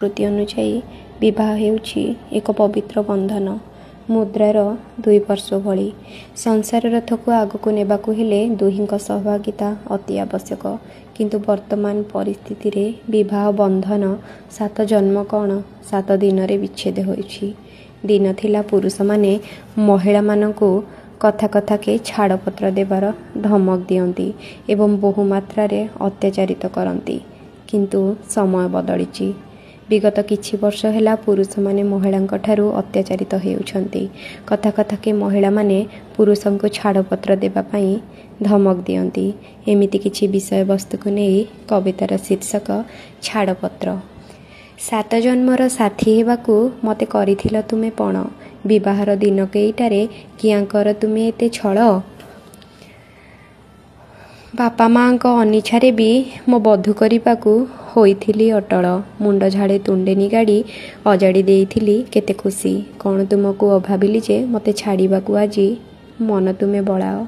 ସଂସ୍କୃତି ଅନୁଯାୟୀ ବିବାହ ହେଉଛି ଏକ ପବିତ୍ର ବନ୍ଧନ, ମୁଦ୍ରାର ଦୁଇ ପାର୍ଶ୍ୱ ଭଳି। ସଂସାର ରଥକୁ ଆଗକୁ ନେବାକୁ ହେଲେ ଦୁହିଁଙ୍କ ସହଭାଗିତା ଅତି ଆବଶ୍ୟକ। କିନ୍ତୁ ବର୍ତ୍ତମାନ ପରିସ୍ଥିତିରେ ବିବାହ ବନ୍ଧନ ସାତ ଜନ୍ମ କ'ଣ ସାତ ଦିନରେ ବିଚ୍ଛେଦ ହେଉଛି। ଦିନ ଥିଲା ପୁରୁଷମାନେ ମହିଳାମାନଙ୍କୁ କଥା କଥାକେ ଛାଡ଼ପତ୍ର ଦେବାର ଧମକ ଦିଅନ୍ତି ଏବଂ ବହୁ ମାତ୍ରାରେ ଅତ୍ୟାଚାରିତ କରନ୍ତି। କିନ୍ତୁ ସମୟ ବଦଳିଛି। ବିଗତ କିଛି ବର୍ଷ ହେଲା ପୁରୁଷମାନେ ମହିଳାଙ୍କଠାରୁ ଅତ୍ୟାଚାରିତ ହେଉଛନ୍ତି। କଥା କଥାକେ ମହିଳାମାନେ ପୁରୁଷଙ୍କୁ ଛାଡ଼ପତ୍ର ଦେବା ପାଇଁ ଧମକ ଦିଅନ୍ତି। ଏମିତି କିଛି ବିଷୟବସ୍ତୁକୁ ନେଇ କବିତାର ଶୀର୍ଷକ ଛାଡ଼ପତ୍ର। ସାତ ଜନ୍ମର ସାଥୀ ହେବାକୁ ମୋତେ କରିଥିଲ ତୁମେ ପଣ, ବିବାହର ଦିନ କେଇଟାରେ କିଆଁ କର ତୁମେ ଏତେ ଛଳ? ବାପା ମାଆଙ୍କ ଅନିଚ୍ଛାରେ ବି ମୋ ବଧୂ କରିବାକୁ ହୋଇଥିଲି ଅଟଳ। ମୁଣ୍ଡ ଝାଳେ ତୁଣ୍ଡେ ନିଗାଡ଼ି ଅଜାଡ଼ି ଦେଇଥିଲି କେତେ ଖୁସି। କ'ଣ ତୁମକୁ ଅଭାବିଲି ଯେ ମୋତେ ଛାଡ଼ିବାକୁ ଆଜି ମନ ତୁମେ ବଳାଅ।